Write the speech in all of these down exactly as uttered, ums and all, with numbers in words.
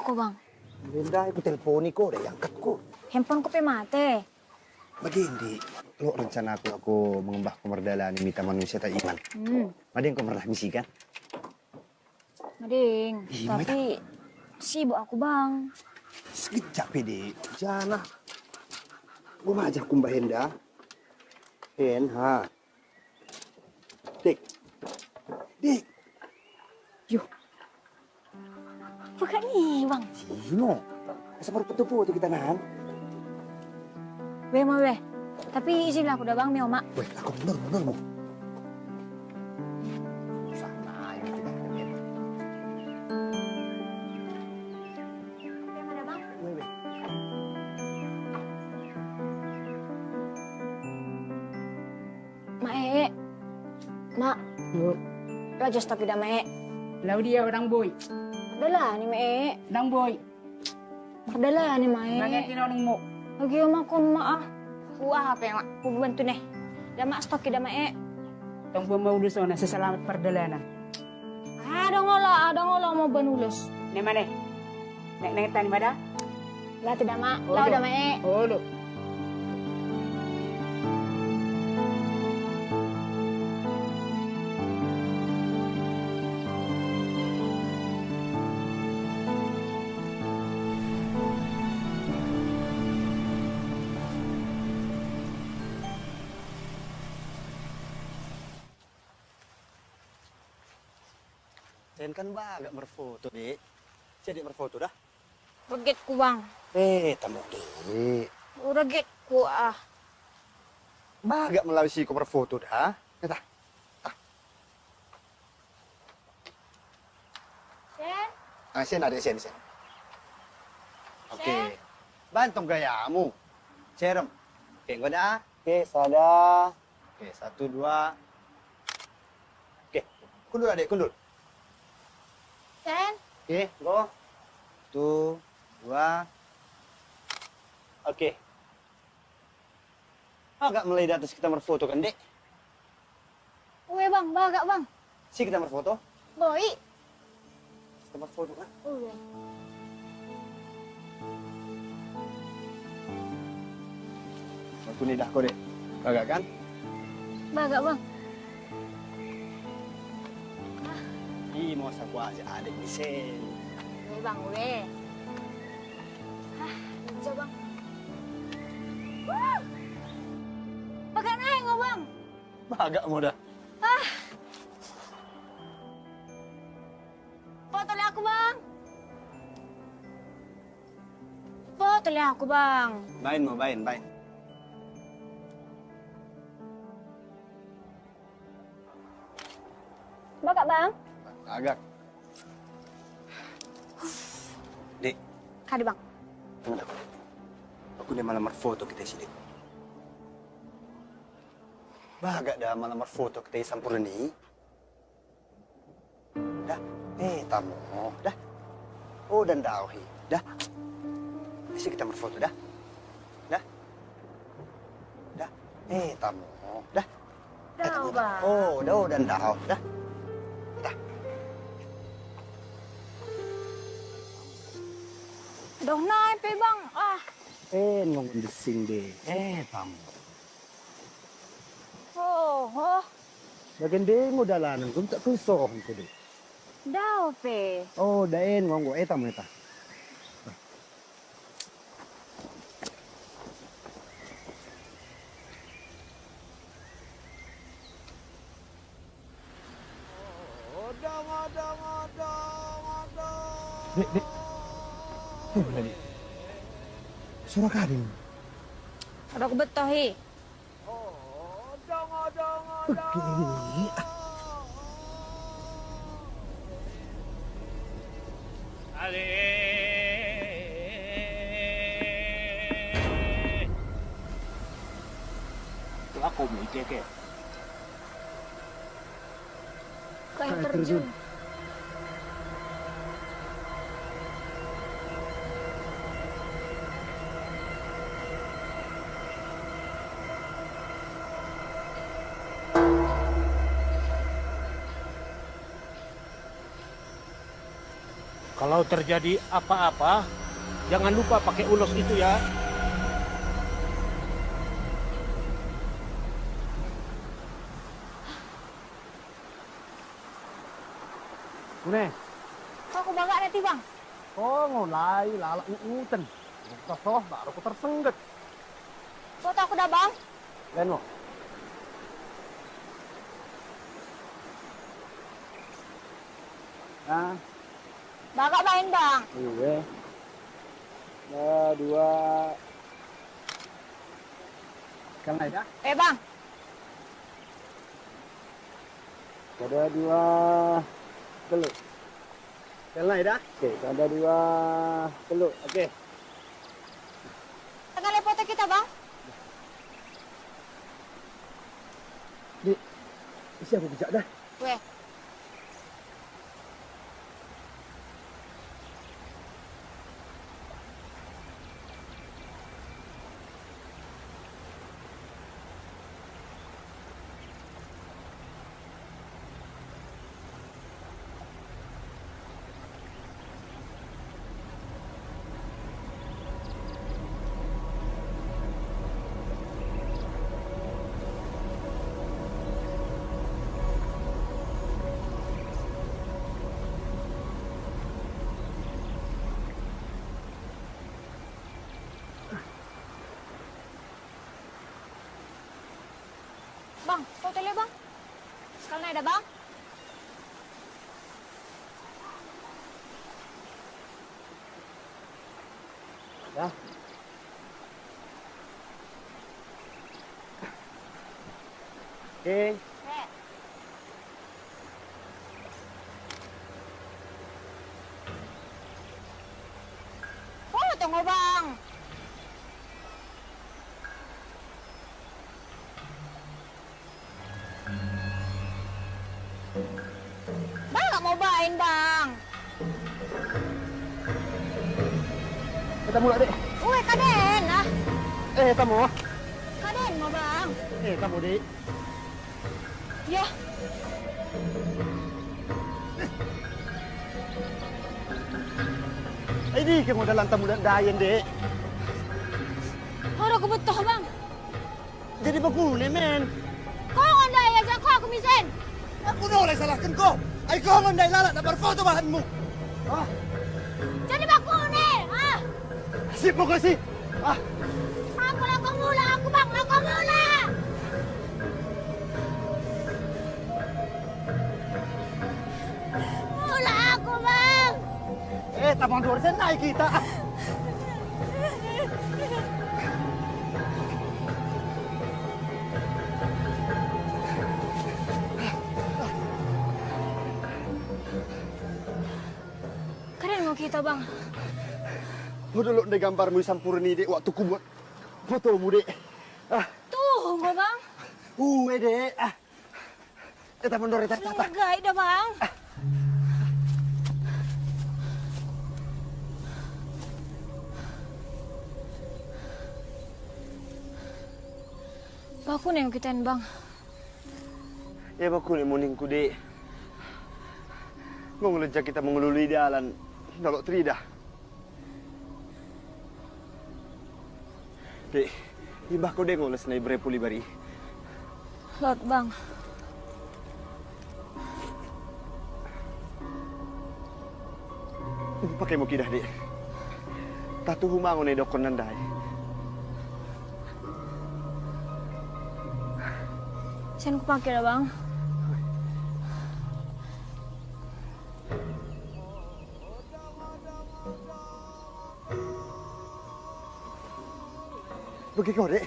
ho, Bang. Ndai, hutelpon i ho, ndang iangkat ho. Handphonengku pe mate. Bagian di, lo rencanaku, aku mangombar ho mardalani mita manusia ta iman. Hmm. Madeng ho marnahak misikan? Madeng, tapi sibuk aku, Bang. Sekejap pe, Dek. Jana. Gue majak kumbahen da. En, ha. Dik. Dik. Yo. Bukan ni, Bang. Sino. Asa baru petu-petu kita nahan. Be, mau be. Tapi izin lah aku dah, Bang, mio, Mak. Weh, aku mundur, mundur, Bang. Susah, nah, ini kita. Oke, mana, Bang? Weh, weh. Mak, e, e. Mak. Yo. Laho jo stok i da, Mak, e. Laho dia, Dang Boy? Dalani, Mak, e, e. Dang Boy. Mardalani, Mak, e. Mangerti noningmu. Lagi, Mak, kon, Mak, ah. Ua hape, Mak. Hubantu ne. Da, Mak, stok i da, Mak, e. Tong buan ma ulos on, asa selamat pardalanan. Adong olo, adong olo, mau ban ulos. Ne ma ne. Nek, nek tani ma da. Lati da, Mak. Olo. Laho da, Mak, e. Olo. Sen kan bagak marfoto, Dek. Sia, Dek, marfoto da? Regetku, Bang. E, tamu, Dek. Regetku, ah. Bagak melawi si ho marfoto da. Eta. Ah. Sen? Ah, sen, ada sen, sen. Oke. Sen? Bantong gayamu. Serem. Oke, go da. Oke, sada. Oke, satu, dua. Oke, kundur, Adek, kundur. Sen? Oke, go. Satu, dua. Oke. Bagak melawi di atas kita marfoto kan, Dek? Ue, Bang, bagak, Bang. Si kita marfoto? Boi. Kita marfoto kan? Ue. Aku ni dah kau, Dek. Bagak kan? Bagak, Bang. Ah. Ih, mau saku aja Adek ni, Sen. Ue, Bang, ue. Ah, bisa, Bang. Wah! Pakai naik, Bang. Bagak mau dah. Ah. Foto le aku, Bang. Foto le aku, Bang. Baen mau, baen, baen. Bagak, Bang. Bagak. Dek. Kade, Bang. Tunggu dah. Aku ni malam marfoto kita isi, Dek. Bagak da malam marfoto kita i sampurna i. Da, e, tamu, da. O, dan dao hi, da. Isi kita marfoto, da. Da. Da, e, tamu, da. Dao, Bang. O, da, o, dan dao, da. Da. Dao nai pe, Bang. Ah. E, nunga mendesing de. E, tamu. Oho. Bagendeng do dalanan, gum tak tusohon ku do. Dao pe. O, daen ngonggo eta meta. Dek, dek. Suara kadin. Ada aku betohi. Oke. Ale. Tu aku mei keke. Kayak terjun. Kalau terjadi apa-apa, jangan lupa pakai ulos itu ya. Une. Kok aku bagak nanti, Bang? Oh, ngolai, lalak uuten. Soh, baru ku tersengget. Foto aku dah, Bang. Lain mo. Nah. Bagak main, Bang. Iya. Nah, dua. Kang Aida. Eh, Bang. Sada, dua, tolu. Sada, dua, tolu. Oke. Tanggal foto kita, Bang. Di, isi aku bijak dah. Weh. Bang, hotel ya, Bang? Sekali ada, Bang? Ya. Oke. Oh, tunggu, Bang. Bang, nggak mau bain, Bang. Kita mulak, Dek. Ue, kaden, ah. Eh, tamu. Kaden mau, Bang. Eh, tamu, Dek. Ya. Ai di ke modal antamu dan dayan, Dek. Ora ku betul, Bang. Jadi bagune, men. Kau ngondai aja, kau aku misen. Aku nolai salahkan kau. Ai kau ngondai lalat na parfoto bahanmu. Ah. Jadi bagune, ah. Sip, makasih. Ah. Aku langsung mulak, aku, Bang, langsung mulak. Mulak aku, Bang. Eh, tamang dua sen naik kita. Keren mau kita, Bang. Bodo lo, ndai gambarmu i sampurna i, Dek, waktu ku buat fotomu, Dek. Ah. Tuh, mau, Bang. Ue, Dek. Ah. Eta mundur, eta, eta, eta. Sini, gai dah, Bang. Bagune kita, Bang. Ya, bagune muse ningku, Dek. Molo jala kita mangulului dalan, nolok tu ida. Dek, imbah ho, Dek, ngoles na i bere puli bari. Lot, Bang. Pake mo kidah, Dek. Tatu humango na i dokkon nandai. Sen ku pake dah, Bang. Bagi kau, Dek.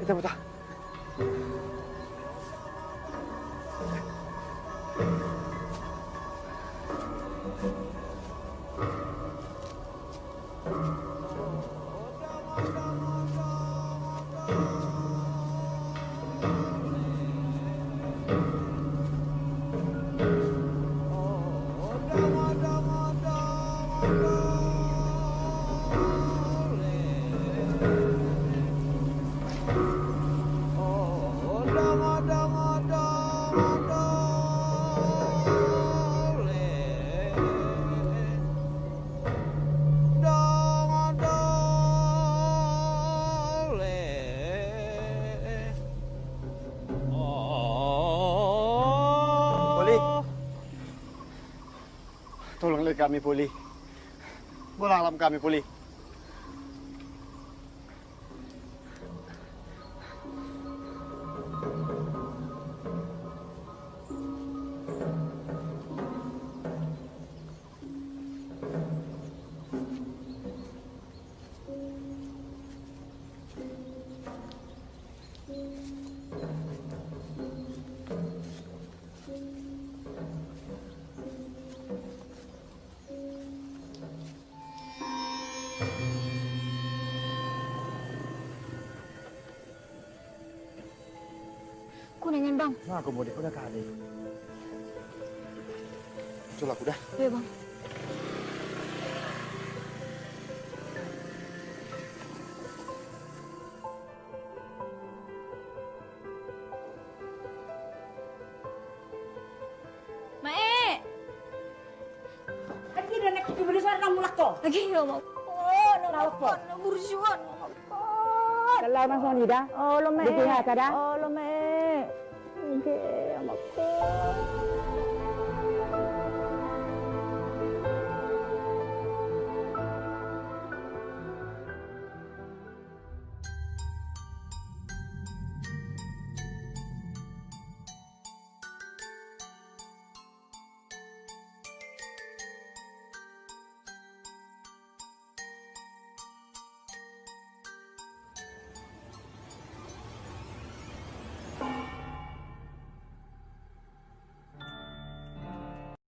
Kita putar. Tolong lehon hami puli. Bola alam hami puli. Kuningan, Bang. Nah, aku mau dek, udah kali. Cul, aku dah. Iya, Bang. Mae! Kan dia dah naik ke beli suara nang mulak ko. Lagi ya, Mak. Oh, nang mulak ko. Burjuan, Mak. Lelai masuk ni dah. Oh, lo mae. Di P H K dah. Oh, lo mae. Oke.